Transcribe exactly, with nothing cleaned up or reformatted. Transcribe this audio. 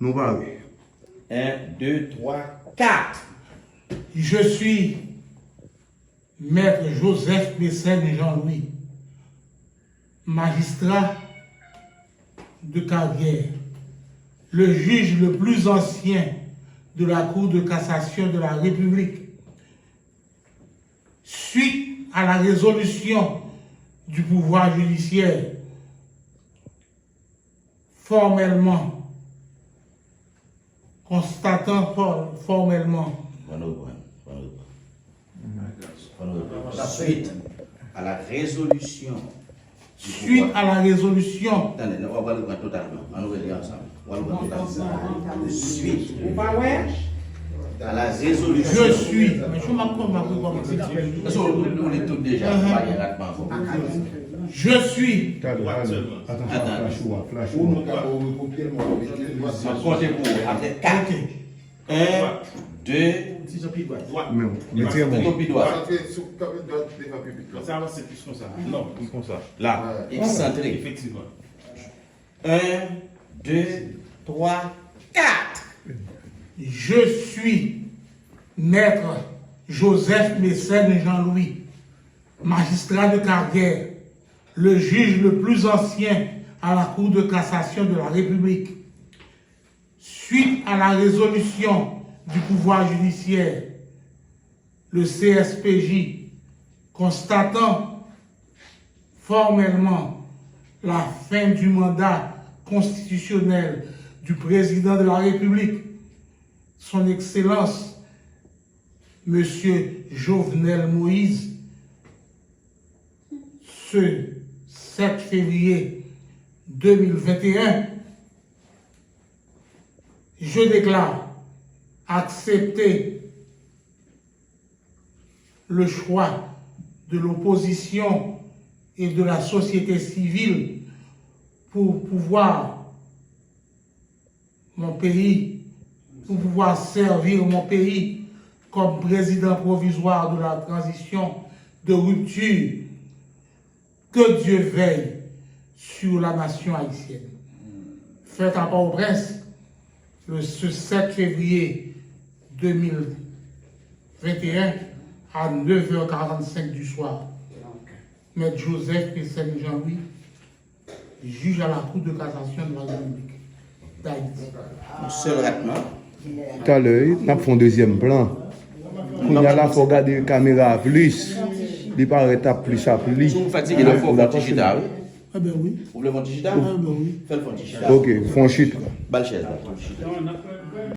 Nou pare. Un, deux, trois, quatre. Je suis Maître Joseph Mécène Jean-Louis, magistrat de carrière, le juge le plus ancien de la Cour de cassation de la République, suite à la résolution du pouvoir judiciaire, formellement, constatant for- formellement. Bon, nou reprann. Bon, nou reprann. Bon, nou reprann. Suite à la résolution du pouvoir. Suite à la résolution. Tande, nou pral reprann totalman. Ann nou rele ansanm. Pral reprann totalman. Suite. Ou pa wè? À la résolution. Je suis. Men chou m ap konn, m ap rekòmanse. Èske ou, ou li tout deja? Ou pa gen ratman ankò? Je suis. Tande, tande. Atansyon, flash ou a, flash ou a. Ou nou ka rekopye l, mwen mete l. M ap konte pou ou. Apre kat. Ok. Un, deux. Ti jan pi dwat. Dwat. Men, mete men. Pi dwat. Sa te sou kanpe dwat devan piblik la. Sa avanse plis konsa. Non, plis konsa. La. Eksantre. Efektivman. Un, deux, trois, quatre. Je suis Maître Joseph Mécène Jean-Louis, magistrat de carrière, le juge le plus ancien à la Cour de cassation de la République. Suite à la résolution du pouvoir judiciaire, le C S P J, constatant formellement la fin du mandat constitutionnel du président de la République, son Excellence, Monsieur Jovenel Moïse, ce sept février deux mille vingt et un, je déclare accepter le choix de l'opposition et de la société civile pour pouvoir mon pays, pour pouvoir servir mon pays comme président provisoire de la transition de rupture. Que Dieu veille sur la nation haïtienne. Fèt à Port-au-Prince, le, ce sept février deux mille vingt et un, à neuf heures quarante-cinq du soir. Maître Joseph Mécène Jean-Louis, juge à la Cour de cassation de la République d'Haïti. Yon sèl ratman. Talè, wi, n ap fè yon dezyèm plan. Kounye a la, fò w gade kamera a plis. Li parèt ap plis a plis. Si w fatige, n ap fè w fè yon ti chita, wi. Enben wi. Ou vle fè yon ti chita? Enben wi. Fè l fè yon ti chita. Ok, fè yon chita. Ba l chèz la.